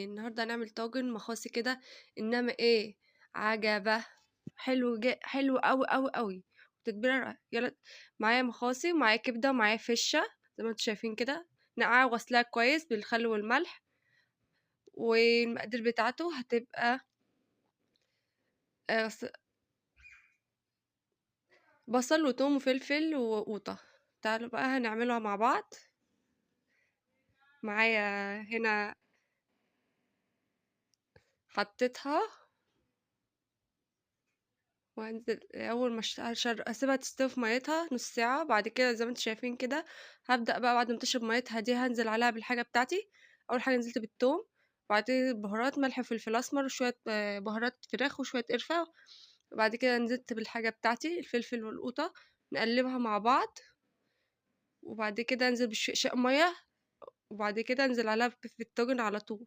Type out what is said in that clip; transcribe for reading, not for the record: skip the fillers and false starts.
النهارده هنعمل طاجن مخاصي كده، إنما إيه عجبة. حلو أوي أوي أوي. تتبيلة يلا، معايا مخاصي ومعايا كبدة ومعايا فشة زي ما انتم شايفين كده، نقعها وغسلاها كويس بالخل والملح. والمقادير بتاعته هتبقى آه، بصل وتوم وفلفل وقوطة. تعالوا بقى هنعملها مع بعض. معايا هنا حطيتها وهنزل اول ما اسيبها تستوي في ميتها نص ساعة. بعد كده زي ما انتم شايفين كده هبدا بقى بعد ما تشرب ميتها دي هنزل عليها بالحاجة بتاعتي. اول حاجة نزلت بالثوم، بعد بهارات ملح وفلفل اسمر وشوية بهارات فراخ وشوية قرفه. وبعد كده نزلت بالحاجة بتاعتي الفلفل والقوطه، نقلبها مع بعض. وبعد كده انزل بشقشاق مية، وبعد كده انزل عليها في الطاجن على طول.